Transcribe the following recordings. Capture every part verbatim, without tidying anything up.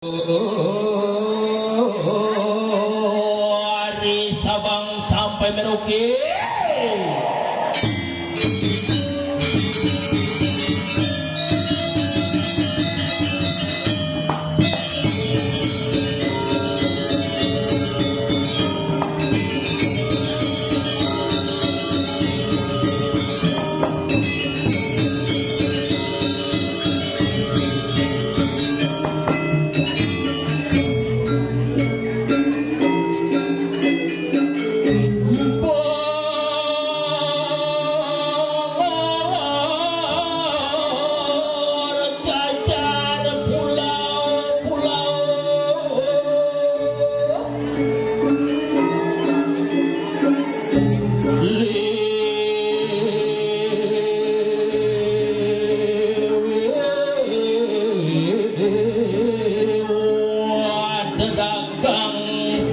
Ari Sabang sampai Merauke. Jajar pulau-pulau. Liwat dagang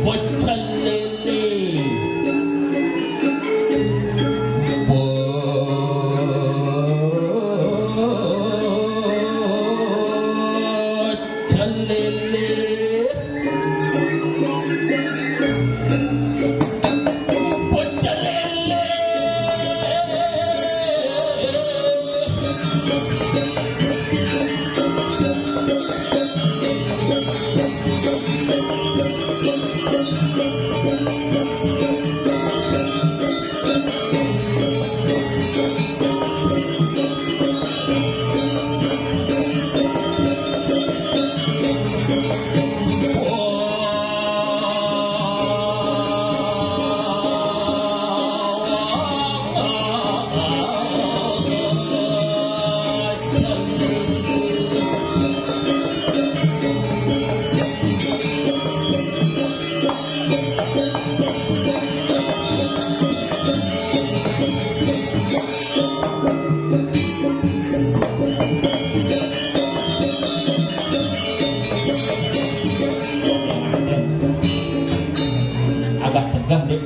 pecel lele. Pecel lele. Agak tegah, Dek.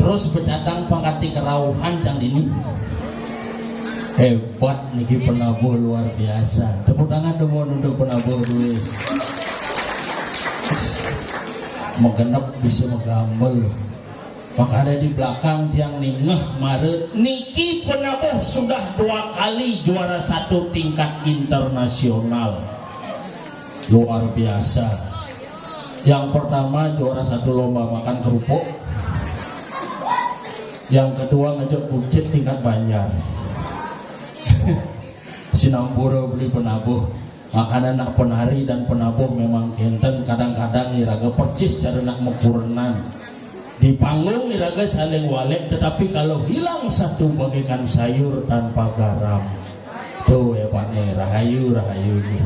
Terus becatang pangkat kerauhan cang dini. Hebat niki penabuh luar biasa. Tepuk tangan dulu untuk penabuh dulu. Menggenep bisa menggambel. Makanya di belakang tiang ningeh mare niki penabuh sudah dua kali juara satu tingkat internasional. Luar biasa. Yang pertama juara satu lomba makan kerupuk. Yang kedua ngejek kucit tingkat Banjar. Sinampura beli penabuh. Makanya nak penari dan penabuh memang kenten. Kadang-kadang iraga percis cara nak mekurenan. Di panggung iraga saling walek, tetapi kalau hilang satu bagaikan sayur tanpa garam. Tuh hebatnya, rahayu, rahayu nih.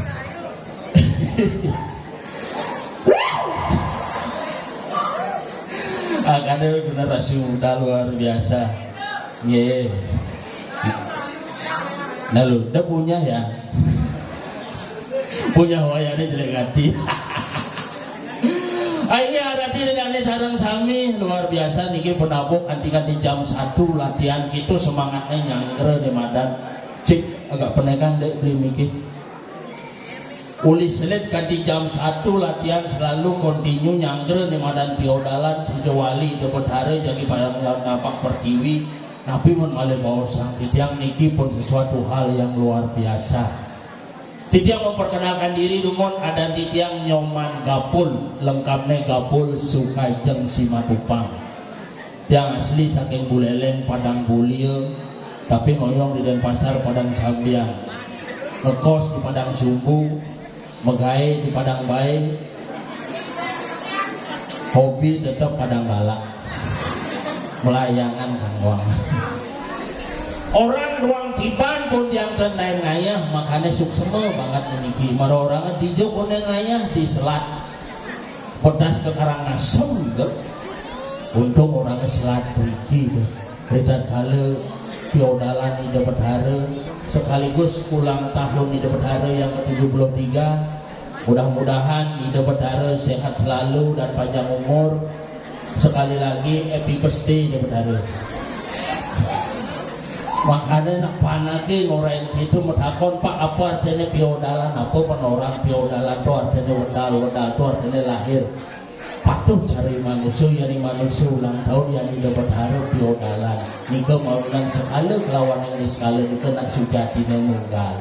Ada generasi muda luar biasa. Nggih. Nah, lu udah punya ya. Punya wayahnya jelek hati. Akhirnya arati dengan sareng sami luar biasa niki, penabuh kanti-kanti jam satu latihan gitu, semangatnya nyangkre di madan. Cik, agak penekan dek beli miki. Uli selit kanti jam satu latihan selalu kontinu nyangkre di madan piodalan, puja wali de betara jagi pada napak pertiwi. Napi mun malih baosang titiang niki pun sesuatu hal yang luar biasa. Titiang memperkenalkan diri dumun, adan titiang Nyoman Gapul, lengkapnya Gapul Sukajeng Simatupang. Tiang asli saking Buleleng, Padang Bulia, tapi ngoyong di Denpasar, Padang Sambian. Ngekos di Padang Sumbu, megawe di Padang Bae, hobi tetap Padang Galak. Melayangan kanggoang. Orang ruang tiban pun tiang ten lain ngayah, makanya suksema banget meniki. Mara orang dija pun ngayah di selat. Pedas ke Karangasem juga. Untung orang selat riki deh. Ritatkala piodalan Ida Betara sekaligus ulang tahun Ida Betara yang ketujuh puluh tiga. Mudah-mudahan Ida Betara sehat selalu dan panjang umur. Sekali lagi, happy birthday Ida Betara. Makanya nak panake ngorain gitu, metakon, "Pak, apa artinya piodalan? Apa penorang piodalan tu artinya wedal, wedal tu artinya lahir?" Patuh cari manusia, yani manusia ulang tahun, yani Ida Betara piodalan. Nika mawinan sekala kelawan yang di sekala nika nak sujatine nunggal.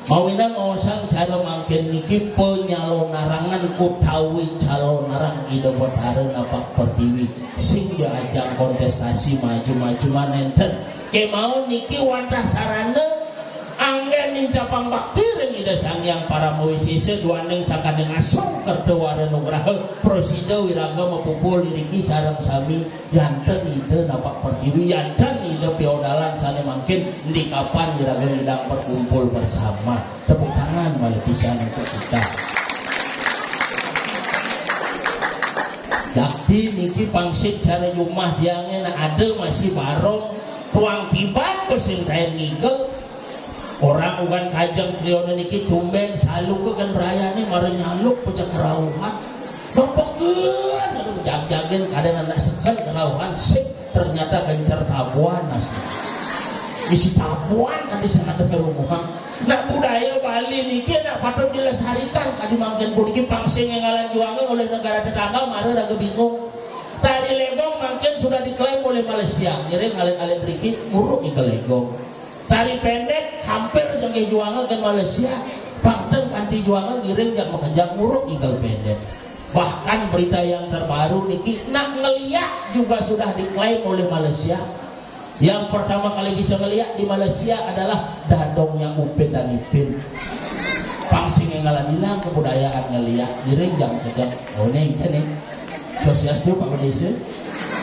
Mawinan osang cara mangkin niki penyalonarangan utawi calonarang Ida Betara napak pertiwi, sing ja ajang kontestasi maju-maju manenten. Kemawon niki wantah sarana anggen nincapang bakti ring Ida Sang Hyang Paramawisesa duaning sakaning asung kerta wara nugraha, prasida wiraga mapupul iriki sareng sami, janten Ida napak pertiwi, janten Ida piodalan sane mangkin, ndikapan iraga ngidang berkumpul bersama. Tepuk tangan malih pisan untuk kita. Dakti niki pangsit cara jumah tiange, nak ada masih barong tuang tiban pesin kain ngigel. Orang ugan kajeng klione niki tumben saluka gen rayane mara nyaluk pecah kerauhan. Nopokeun, aduh, jag-jagen kadang anak seken kerauhan, sip, ternyata gencer tabuan, asli. Misi tabuan kadi sing ada rumah. Nak budaya Bali niki nak patut dilestarikan, kadi mangkin puniki pang sing enggalan juanga oleh negara tetangga, mara raga bingung. Tari legong mangkin sudah diklaim oleh Malaysia. Ngiring alit-alit riki, muruk iga legong. Tari pendek hampir jenggih juanga gen Malaysia, pang ten kanti juanga ngiring jak makejang muruk igal pendek. Bahkan berita yang terbaru niki, nak ngeliak juga sudah diklaim oleh Malaysia. Yang pertama kali bisa ngeliak di Malaysia adalah dadongnya Upin dan Ipin. Pang sing enggalan ilang kebudayaan ngeliak, ngiring jak makejang. Oh, ini, ini. Swastiastu, Pak Bendese.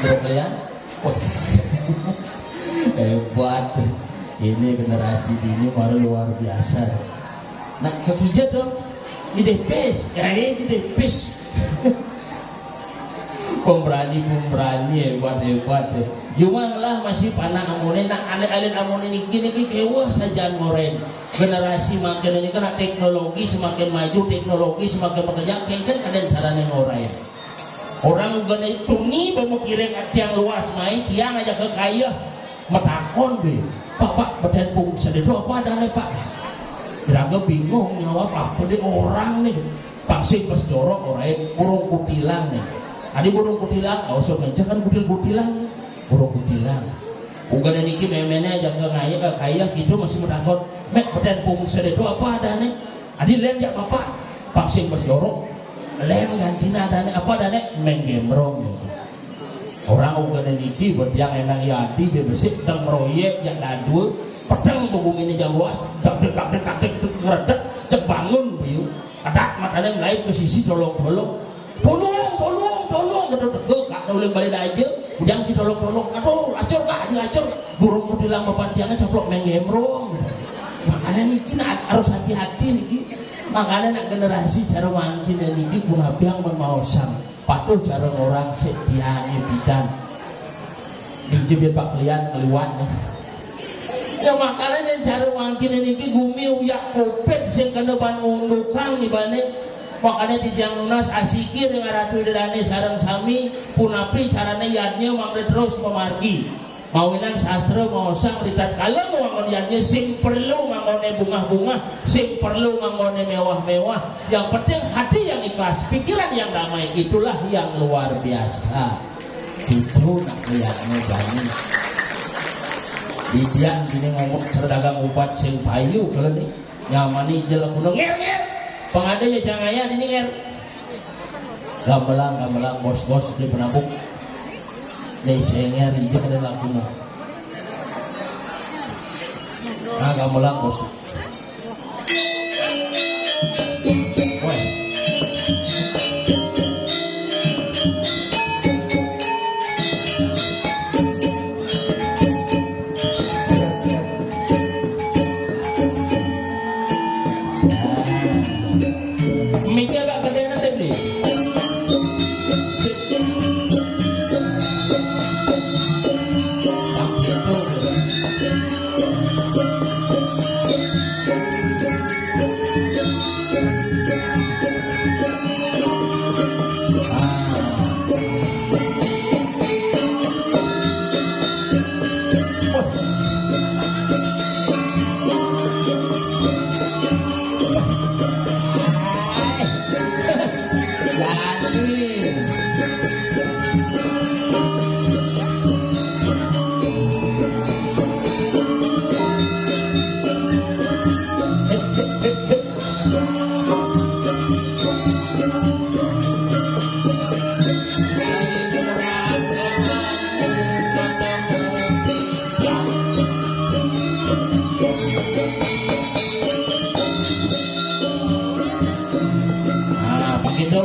Bro kalian. Wah. Hebat. Ini generasi dini baru luar biasa. Nah, kekija dong. Ini depes. Ya, ini depes. Pemberani, pemberani, hebat, hebat. Cuma lah masih panak amune, nak alit-alit amune niki, niki keweh sajan ngorain. Generasi makin ini kan teknologi semakin maju, teknologi semakin bekerja, kengken kadang carane ngorain. Orang uga tuni bamakiring atiang luas mai, tiang aja ke kayeh matakon be. "Pak, Pak, beten pung sededo apa adane, Pak?" Iraga bingung nyawab apa de orang nih. Pang sing pas jorok orain burung kutilang nih. Adi burung kutilang, oh, so mencet kan kutil-kutilang nih. Burung kutilang. Uga niki memene aja ke ngayeh, ke kayeh gitu masih matakon. "Mek, beten pung sededo apa adane?" Adi len jak bapak, pang sing pas jorok. Len gantina adane, apa adane? Menggemrong. Orang uga niki betiang enang yadi be besik dang meroyek jak dadua, peteng bebumine jak luas, dak dek, dak dek, dak dek, dak dek, cek bangun biu. Kedak matane melaib ke sisi tolong-tolong. "Tolong, tolong, tolong," kata tega, kak, uling balik aja. Ujang si tolong-tolong. "Aduh, lacur, kak, dilacur. Burung kutilang papan tiangnya caplok menggemrong." Makanya niki nak harus hati-hati niki. Makanya nak generasi cara mangkin niki pun apiang mun maosang. Patuh cara orang setiang pidan. Dijebit paklian keluar. Ya, makanya cara mangkin niki gumi uyak kopet sing kena ban ngundukang ibane. Makanya titiang nunas asiki ring Ratu Ida Dane sareng sami, punapi carane yadnya mangda terus mamargi. Mawinan sastra maosang ritatkala ngwangun yadnya sing perlu nganggone bungah-bungah, sing perlu nganggone mewah-mewah. Yang penting hati yang ikhlas, pikiran yang damai, itulah yang luar biasa. Itu nak lihatnya bani. Didian bini ngomong cara dagang ubat sing payu kali ni. Nyamani jel kuno nger nger. Pangada ya cangaya dini nger. Gamelang, gamelang, bos, bos di penabung. Ni senger ije kada laku no. Nah, gamelang, bos. Weh. Mikir gak gedene tadi. Nah, begitu.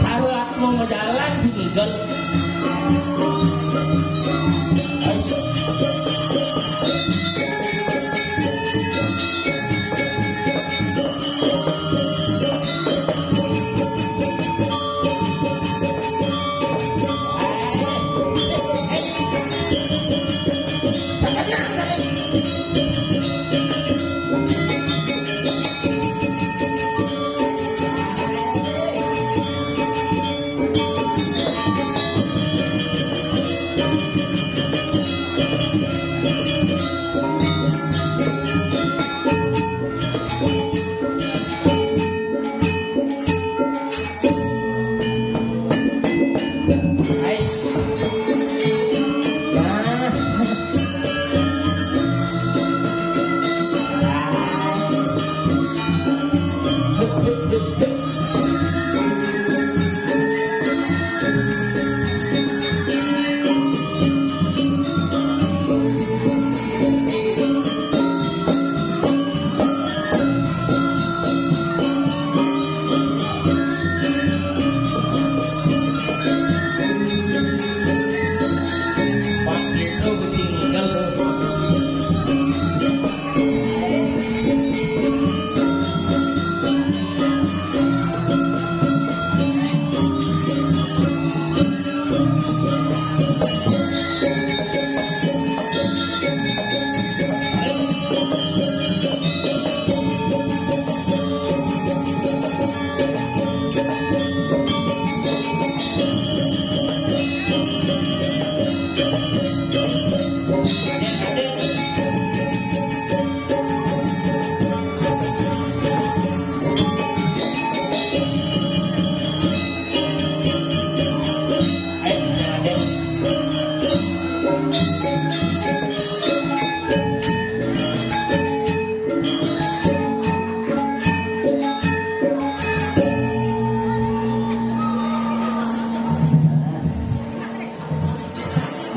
Cara mau ngejalan sing igel.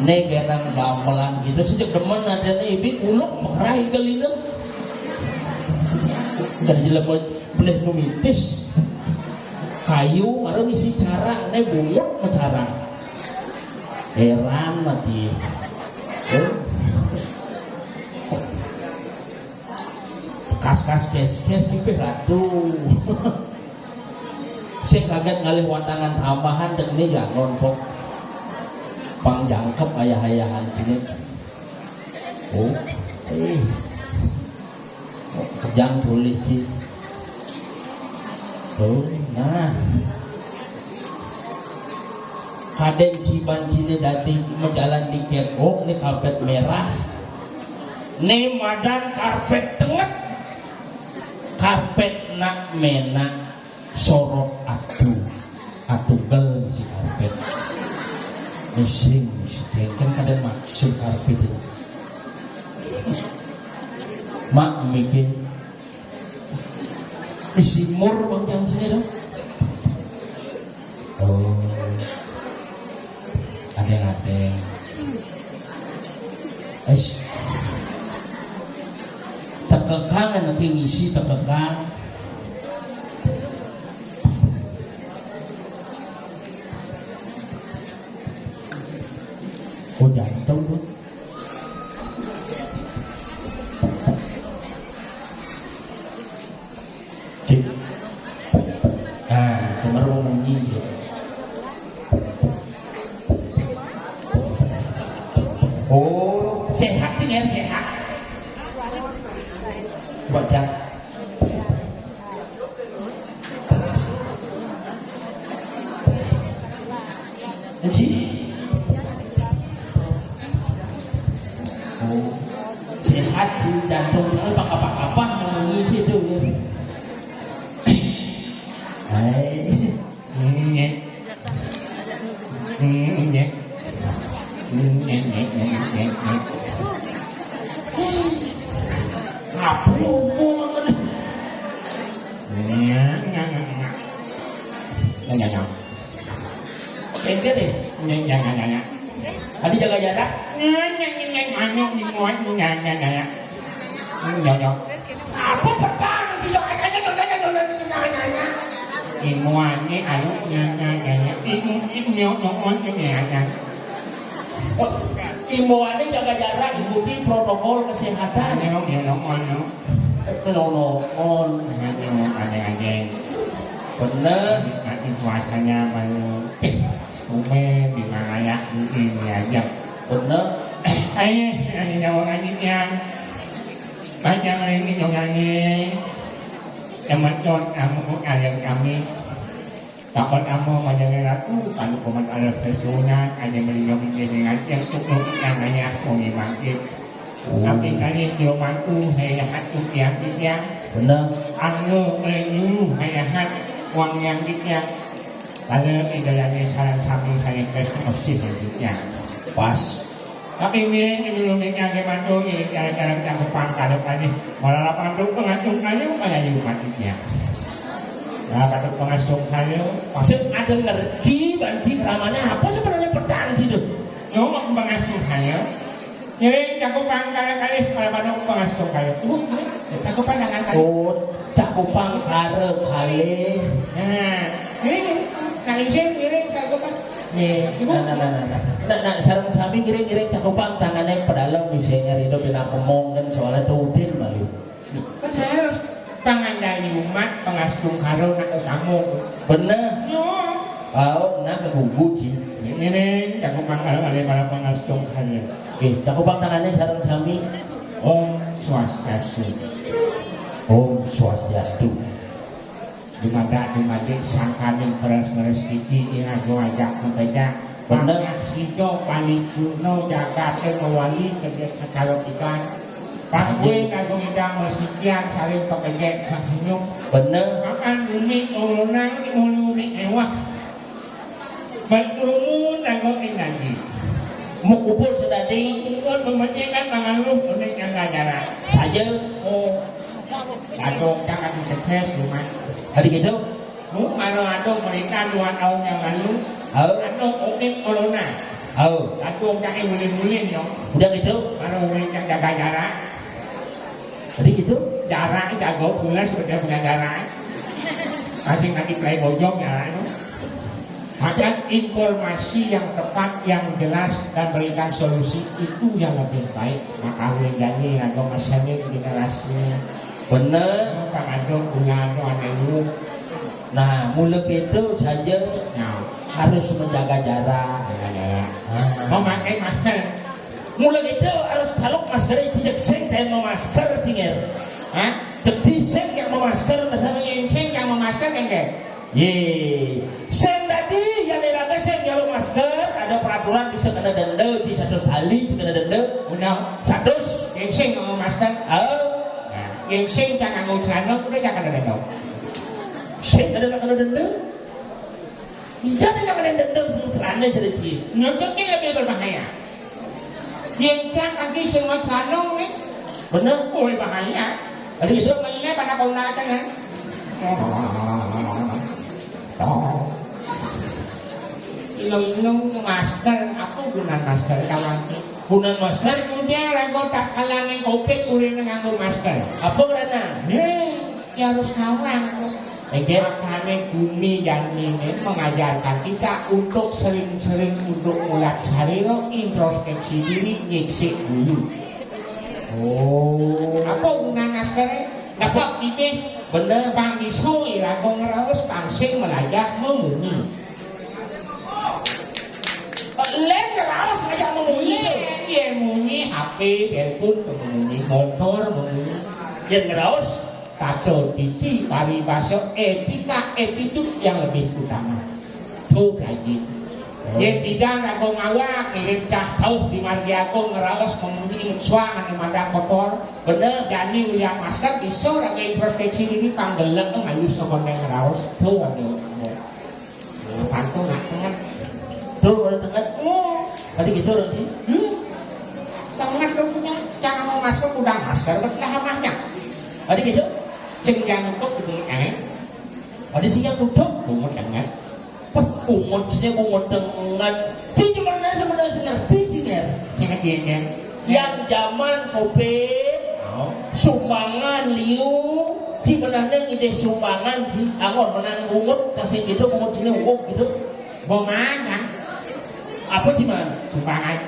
Né genang gamelan gitu, sejak demen adanya ibi uluk mekerai gelina. Kan jelema belih nu mitis. Kayu mara misi carang, né bungut macarang. Heran mati. Kas-kas kes-kes di ratu. Sing kaget ngalih watangan tambahan, cek ini ya ngontok. Pang jangkep ayah-ayahan sini. Oh, eh. Kejang boleh, Ci. Oh, nah. Kadén ciban ciné dadi majalan di kerok, né karpet merah. Né madan karpet tenget. Karpet nak menak sorot atu. Atugel misi karpet. Mising, misi kan kadén maksud karpet ini. Mak mikir. Isi mur bang jangan sini dong. Oh. Ada yang ada. Es. Tekekang anak ngisi tekekang. Oh, jantung tuh. Cik. Ah, kemarin mau munyi ya. Oh, sehat sih ya, sehat. Coba cak. Jadi, oh, sehat sih jantung saya apa-apa mau ngisi tuh ya. Hai. Nyek. Nyek. Nyek, nyek, nyek, nyek, nyek. Apa lu mau makan? Nyek, nyek, nyek, nyek. Nyek, nyek, nyek. Engke deh. Nyek, nyek, nyek, nyek. Tadi jaga jarak. Nyek, nyek, nyek, nyek. Anu, di muat, nyek, nyek, nyek, nyek. Nyonyok. Apa petang? Tidak ada, tidak ada, tidak ada, tidak ada, tidak ada. Imuannya anu, nyonyok, nyonyok. Imu, imu, nyonyok, nyonyok, nyonyok. Oh, imuannya jaga jarak, ikuti protokol kesehatan. Nyonyok, nyonyok, nyonyok. Eh, nyonyok, nyonyok. Nyonyok, ada aja. Bener. Nanti puasanya baru. Umé di wilayah ini aja. Bener. Ayo, yang jauh lagi yang panjang ini dong lagi. Teman-teman, kamu ada kami. Takon kamu menjadi ratu, kamu komat ada pesunan, ada beliau menjadi ngaji yang cukup yang hanya kami bangkit. Tapi kali dia mampu, saya hati tiang-tiang. Bener. Anggo, eh, dulu, saya hat, uang yang tiang. Kalau tidak ada saran sami, saya kasih opsi yang tiang. Pas. Tapi miring dulu, miring ke mantu, miring ke jalan cakupang, kalau tadi. Malah lapan tu pengantung kayu, kayak di rumah tiang. Nah, kata pengasung kayu. Maksud ada ngerti, banci ramanya apa sebenarnya pedang situ? Yo, pengasung kayu. Ngiring cakupang kalih-kalih, para manuk pangasto kalih. Ibu, ngiring cakupang tangan kalih. Oh, cakupang kara kalih. Nah, ngiring, ngiring. Nah, isin ngiring cakupang. Nggih, Ibu. Nah, nah, nah, nah, nah. Nah, nah, sareng sami ngiring-ngiring cakupang tangannya pedalem bisa nyari do bina kemong kan soalnya tuh udin malu. Kan harus pangandali umat, pangastung karo nak utama. Bener. Yo. Oh, nah kegugu, Ci. Ini nih, cakupang karo kali para pangastung karo. Oke, cakupang tangannya sareng sami. Om Swastiastu. Om Swastiastu. Dumadak dumadik sangkaning peres-peres iki ing agung ajak mempejak. Bener. Sida paling guna jagate mawali kerja kecalon ikan. Pakuwi kanggo ngidang mesikian saling pekejek senyum. Bener. Makan unik ulunang, uli unik ewah. Berkerumun kanggo ing ngaji. Mukupul sedadi. Mukupul mementingkan pangaruh unik yang jarak. Saja. Oh. Datuk cak ati sukses, Duman. Adi gitu? Mu, kalau ada berita dua tahun yang lalu, oh, ada covid corona. Oh. Datuk cak mulih-mulih, yo. Udah gitu? Kalau mulih cak jaga jarak. Adi gitu? Jarak jago pulas, sudah punya jarak. Masih nanti play bojong jarak itu. Dan informasi yang tepat, yang jelas, dan berikan solusi itu yang lebih baik. Maka bedanya ada masalah generasinya. Bener. Pak Ajo, punya Ajo, ada lu. Nah, mula kita saja Nah, harus menjaga jarak. Ya, ya, ya. Ah. Memakai masker. Mula kita harus taluk masker itu jek sing kayak memasker, Cinger. Hah? Jadi sing yang memasker, misalnya yang sing yang memasker, kan, kan? Ye. Sing tadi yang diraga sing jalur masker, ada peraturan bisa kena denda, di satu kali bisa kena denda. Undang. Satu. Yang sing nganggo masker. Oh. Nah, yang sing tak nganggo celana, udah jangan kena denda. Sing ada nak kena denda? Ija ada nak kena denda, sing celana jadi ci. Nyucuknya lebih berbahaya. Yang tak kaki sing mau celana, nih. Bener. Oh, bahaya. Ada isu. Sebenarnya pada kona aja, kan? Ilung-ilung masker, apa gunaan masker, kawan? Gunaan masker? Kemudian lagu tak kalangan covid, udah nganggo masker. Apa berarti? Nih, ya harus ngawang. Oke. Makanya bumi dan ini mengajarkan kita untuk sering-sering untuk mulat sarira, introspeksi diri, nyisik dulu. Oh. Apa gunaan masker? Apa ini? Bener. Pang iso iraga ngraos, pang sing melajah memumi. Lén ngraos ngajak memunyi. Iya, iya, munyi H P, telepon, memunyi motor, memunyi. Yén ngraos, tata didi, paribasa, etika, attitude yang lebih utama. Tuh, kayak gitu. Oh. Yén tidak, aku ngawak, ngirim cah jauh di margi aku ngraos, memunyi suang, ane mandak kotor. Bener. Jani ulian masker, bisa lagi introspeksi diri, panggelek, ngalus, ngekoneng ngraos. Tuh, aku ngomong. Pantun nak tenget. Tuh, orang tenget. Oh. Tadi gitu orang sih. Hmm. Tenget lu punya cara mau masker, udah masker, bersilah hamahnya. Tadi gitu. Sing jangan nutup gitu, eh. Tadi sih yang tutup, bungut tenget. Wah, bungut sini, bungut tenget. Ci cuma nanya sebenarnya ngerti, Ci, Nger. Tenget dia, Nger. Yang zaman covid, oh, sumbangan liu, ci menane ngidih sumbangan, ci angor menang bungut, kasih gitu, bungut sini, wuk gitu. Boman, kan? Apa sih, Man? Sumbangan.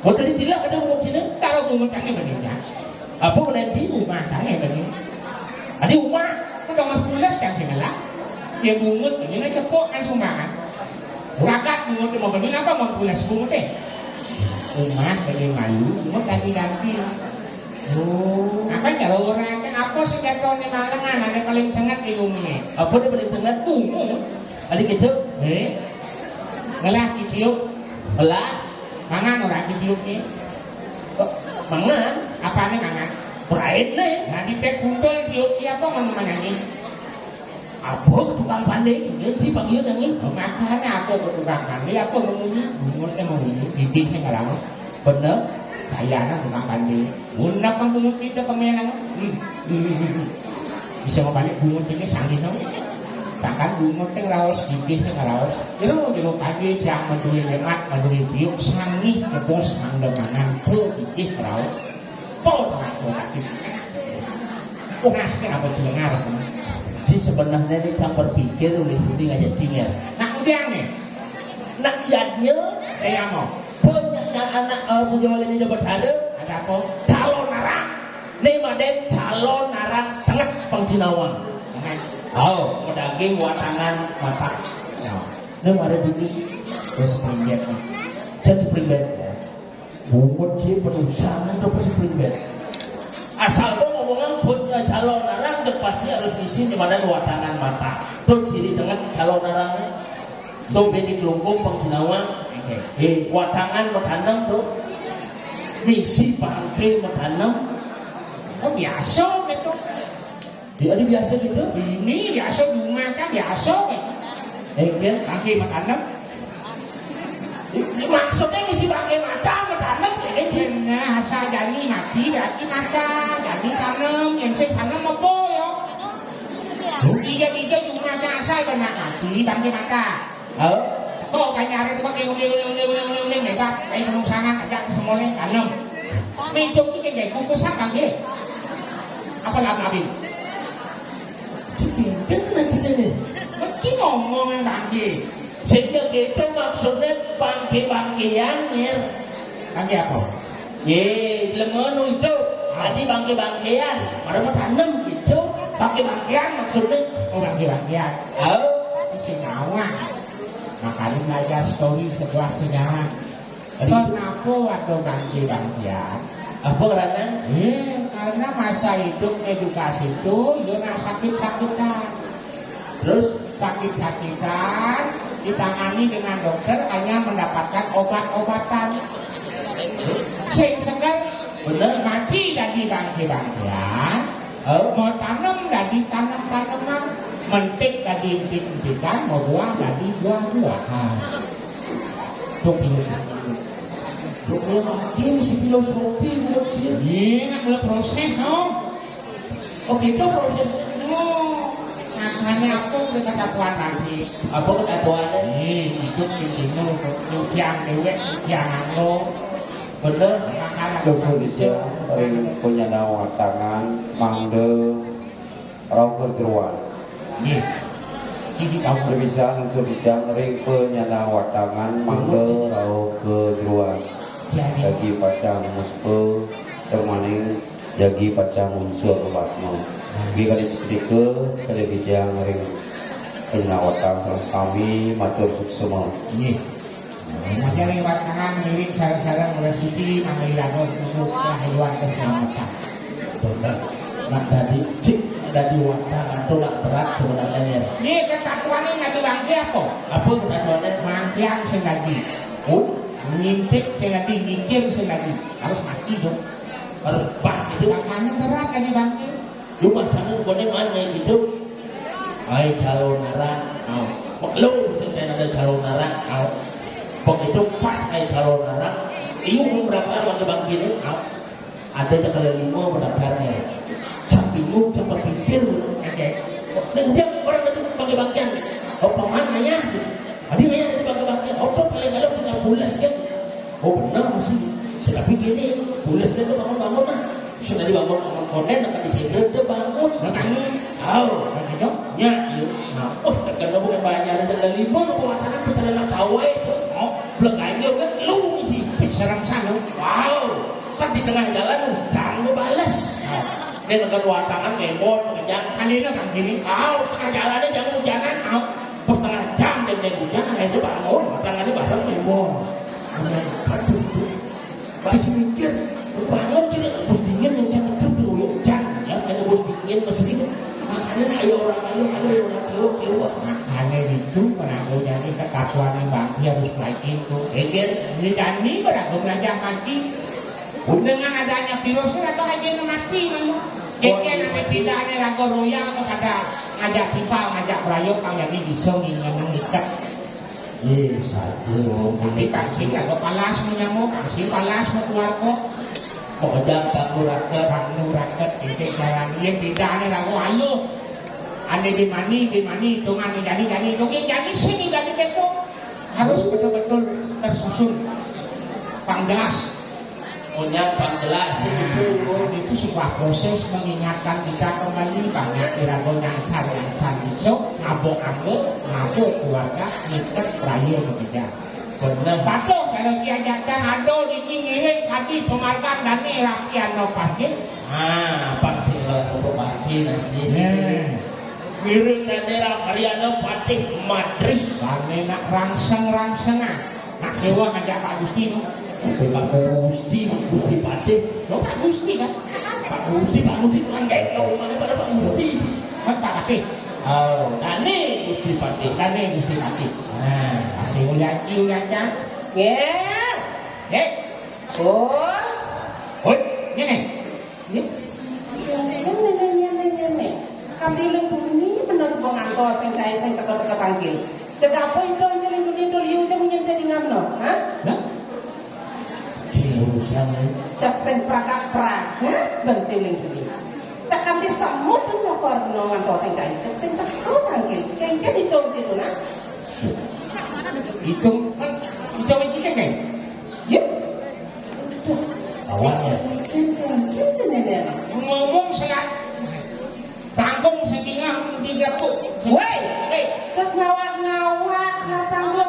Mau tadi cilak ada bungut sini? Kalau bungut kan yang penting, kan? Apa menang, ci? Rumah kan yang penting. Adi rumah. Udah mas pulas, kan, sini lah. Dia bungut, ini lah cepok, kan, sumbangan. Ragat bungut mau benih apa, mau pulas bungut, eh? Rumah beli malu, bungut ganti-ganti. Oh. Apa cara orang kan apa sih jatuhnya malengan, ada paling sengat di bumi. Apa dia paling sengat? Bungut. Tadi gitu? Eh? Ngelah ditiup. Ngelah? Mangan orang ditiup nih. Kok mangan? Apa nih mangan? Berain nih. Nah, di pek kuntul tiup dia apa ngomong mangan nih? Apa ke tukang pandai ini, ci panggil yang ini? Oh, makanya apa ke tukang pandai, apa memunyi? Bungut yang memunyi, bibirnya ngelah. Bener? Saya anak tukang pandai. Guna kan bungut kita kemenang. Hmm. Hmm. Bisa mau balik bungut ini sanggih, no? Takkan bungut yang raos, bibirnya raos. Jero, jero pagi, siang mendui lemat, mendui biuk, sanggih, ngebos, mangga mangan, tuh, bibir raos. Po, tengah, tengah, tengah. Oh, ngasih apa, ci lengar, kan? Ci sebenarnya ini campur pikir, oleh budi ngajak cinger. Nak udah nih. Nak ianya, eh, ya mau. Punya anak, eh, punya wali ini dapat ada. Ada apa? Calon arang. Nih, Maden, calon arang tenget pangcinawang. Tenget. Oh, pedaging watangan mata. Ya. Nih, Maden ini. Terus spring bed nih. Jadi spring bed. Bungut sih penusangan tuh pas spring bed. Asal tuh ngomongan punya calon arang, pasti harus ngisi di mana watangan mata. Tuh ciri tenget calon arang. Tuh bini kelungkung pangcinawang. Oke. Eh, watangan matanem tuh. Misi bangke matanem. Oh, biasa gitu. Di, di biasa gitu? Ini biasa, bungut kan biasa, weh. Engke? Bangke matanem. Di, di, maksudnya misi bangke mata, matanem, kayak gitu. Nah, asal jani mati, berarti mata. Jani tanem, yang sing tanem apa, ya? Tiga-tiga bungut asal kena mati, bangke mata. Oh? Kok kanya arep kok uling, uling, uling, uling, uling, uling, hebat. Ayo, seneng sangat, ajak semoleh, tanem. Mencok iki nggih kukusan kangge. Apa lab-labi? Cik, kan kena cik ini. Mesti ngomong kangge. Sing ya gitu maksudnya bangke-bangkean, Ngir. Bangke apa? Ye, lemono itu. Tadi bangke-bangkean. Pada mau tanam gitu. Bangke-bangkean maksudnya. Oh, bangke-bangkean. Oh. Itu sing awang. Makanya belajar story sebuah sejarah. Kenapa ada bangke-bangkean? Apa karena? Eh, karena masa hidup edukasi itu, yo nak sakit-sakitan. Terus? Sakit-sakitan, ditangani dengan dokter, hanya mendapatkan obat-obatan. Sing seger, bener, mati dari bangke-bangkean. Oh. Mau tanam dari tanam-tanaman, mentik dari entik-entikan, mau buah dari buah-buahan. Tuh, ini. Tuh, ini makin si filosofi, buat sih. Ini nak mulai proses, no? Oh, gitu prosesnya. Oh, makanya aku ke kata Tuhan nanti. Apa kata Tuhan? Eh, hidup di sini untuk nyucian dewek, nyucian anggo. Bener. Makanya Tuhan bisa ring penyandang watangan, mangde, rauh ke jeruan. Nggih. Siji taun. Perpisahan unsur ijang ring penyandang watangan, mangde, rauh ke jeruan. Jadi. Jagi pacang muspe, termaning jagi pacang unsur basma. Nggih, kadi seketika, kadi dijang ring penyandang watangan sareng sami, matur suksema. Nggih. Mangkin ring watangan ngiring sareng-sareng oleh suci, mangda iraga untuk keselamatan. Bener. Nak dadi cik, nak dadi watangan tuh nak berat sebenarnya, Nir. Nggih, ketatuane nak dadi bangke apa? Apa ketatuane? Mangkian sing dadi. Oh? Ngintip sing dadi, nyingkir sing dadi. Harus mati dong. Harus pas gitu. Makanya berat dadi bangke. Lu bacamu koné mana gitu? Ai calon aran, au. Pok lu, sing ada calon aran, au. Pok itu pas ai calon aran. Iu berapa bangke-bangke ini, au. Ada cakal lima pendaftarnya. Cap bingung, cap pikir. Oke. Dan dia orang itu bangke-bangkean. Oh, paman ayah. Adi ayah itu bangke-bangkean. Opo paling kalau tinggal pulas kan. Oh, benar sih. Tetapi gini, pulas kan tuh bangun-bangun nah. Sudah dibangun sama konden, akan disegel, dia bangun. Bangun. Tahu. Begitu? Ya, iya. Nah, oh, terkena bukan banyak, ada lima ke pewatangan, pecalang pawai itu. Oh. Belakangnya kan lu sih. Serem sana. Wow. Kan di tengah jalan, hujan lu bales. Oh. Dia tekan watangan, ngebon, kejar. Kali ini kan gini. Wow, tengah jalannya jangan hujanan, oh. Pas setengah jam dia main hujan, akhirnya bangun, watangannya bareng, ngebon. Aduh, aduh. Pak Haji mikir, banget sih, bos dingin yang cakep tuh, bos hujan, ya, kan bos dingin, bos dingin. Makanya ayo orang ayo, ayo orang ayo, ayo. Makanya itu, kenapa jadi ketakuan yang bangki harus baik itu. Mikir. Ini Dani berapa belajar mati. Dengan adanya virus itu atau aja mati, lalu. Jadi yang namanya tidak ada ragu royal kepada ngajak sifal, ngajak berayok, kang jadi bisa ngingenan ikat. Iya, saja. Tapi Kang Sing lagu palas mau nyamuk, Kang Sing palas mau keluar kok. Mau kerja kamu raket. Kamu raket, itu jalan dia beda nih lagu ayo. Ane di mani, di mani, hitungan nih, jadi, jadi, hitungan, jadi, sini, jadi, kepo. Harus betul-betul tersusun. Pang jelas. Punya pang jelas, itu. Nah, itu sebuah proses mengingatkan kita kembali banyak iraga nyangsar-nyangsar iso, ngabuk anggo, ngabuk keluarga, ngiket rayu berbeda. Bener. Patuh kalau diajarkan ado di ngiring tadi pemargan dan rapian no parkir. Ah, apa sih kalau perlu parkir nasi? Ngiring dan rapian no patih madri. Kami nak rangseng-rangsengan. Nak dewa ngajak Pak Gusti no. Pak Gusti, Pak Gusti Patih. Lo Pak Gusti kan? Pak Gusti, Pak Gusti, tukang jahit, kalau rumahnya pada Pak Gusti. Kan Pak Kasih. Oh, Dane Gusti Patih. Dane Gusti Patih. Nah, Kasih Ulianci, Ulianca. Nggih. Nggih. Pun. Hoi. Ngene. Nggih. Ngene, ngene, ngene, ngene. Kang Diling bumi bener sapa ngantos sing cai sing teka-teka tangkil. Cek apa itu ciling bumi itu liu aja munyen jadi ngamno, ha? Lah? Sing urusan, eh. Cek sing prakat-prakat ben ciling bumi. Cek kanthi semut pun cakorno ngantos sing cai sing teka tangkil. Kengken itu cilu nah. Itu kan bisa mencicip, kan? Ya. Aduh. Awalnya. Kengken, kengken, kengken. Ngomong selat. Tangkung sing tinggal di dapur. Woi, hei, cek ngawak-ngawak, cek tangkung.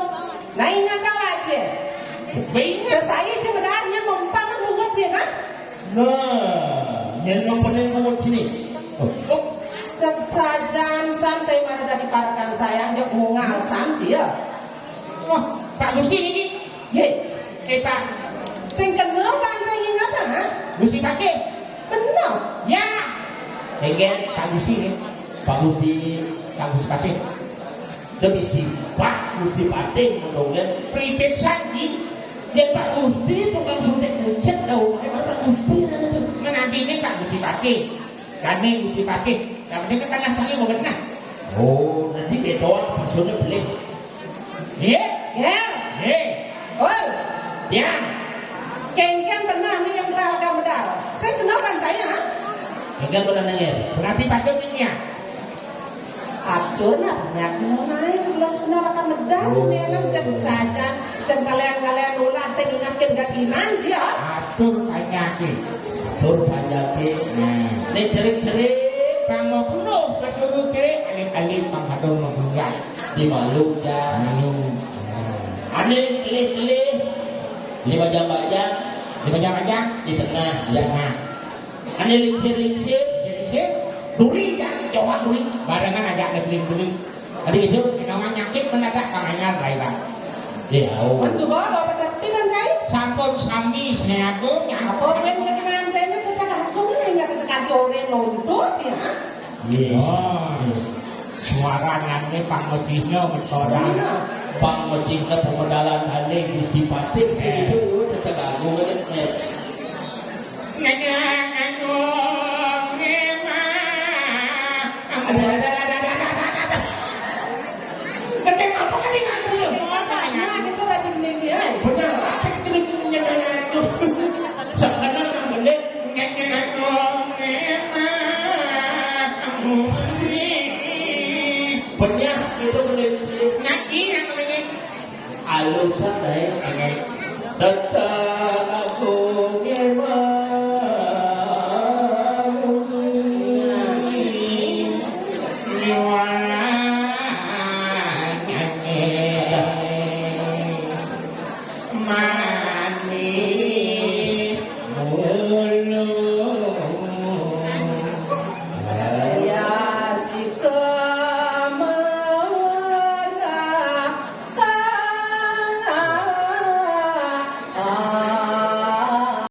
Sesai cai medal nyén mempang mungut cai nah. Nah, nyén mempang mungut sini. Oh, oh. Cék sajan san cai mara dadi parekan sayang jok mungal san cai ya. Wah, Pak Gusti niki. Yé. Eh, Pak. Sing kena bang cai ingat ha? Gusti Patih. Bener. Ya. Engken, Pak Gusti niki. Pak Gusti. Pak Gusti Patih. Demi sipak Gusti Patih mendongeng. Pripisan niki. Ya Pak Gusti tukang suntik kucek dah, omahe Pak Gusti ada tuh. Menanti ini Pak Gusti Patih. Gandeng Gusti Patih. Yang penting kan tengah saya mau benar. Oh, nanti kedoan maksudnya beli. Iya. Ya. Iya. Oi. Ya. Kéngkén benar nih yang telah akan medal. Saya kenal kan saya, ha? Engken benar nengir. Berarti Pak Sopinnya. Atur nah banyak naik belum kenal akan medal. Oh. Nih kan jeng saja, jeng kalian-kalian ulat saya ingatkan gak iman sih ya. Atur banyak. Atur banyak. Nah. Nih cerik-cerik. Kang mau penuh ke seluruh kiri, alim-alim Kang Hatur mau penuh. Di malu ya. Malu. Ane kelih-kelih. Di bajang-bajang. Di bajang-bajang. Di tengah ya. Nah. Ane lingsir-lingsir. Lingsir. Duri ya, jauhan duri. Barengan aja ane beling-beling. Adi gitu. Namanya nyakit mendadak kang anyar lah ya. Iya, oh. Kan suba bawa benerti kan saya. Sampun sami saya aku nyakit. Apa ben kekenaan saya ini kita aku ini ingat sekali orang nonton sih ha. Yes. Oh. Suara nanging pangmedihna metoran. Pangmedihna pemedalan ane Gusti Patih sing itu tetep ganggu kan. Nanya aku memang. Ada, ada, ada, ada, ada, ada, ada. Gede apa kan ini nganter lu? Atas nah itu lagi meja. Bener, apa itu nanya aku? Sebenarnya gede. Penyah itu boleh sih. Ngaji yang boleh. Alusan deh. Tetap aku ngemang.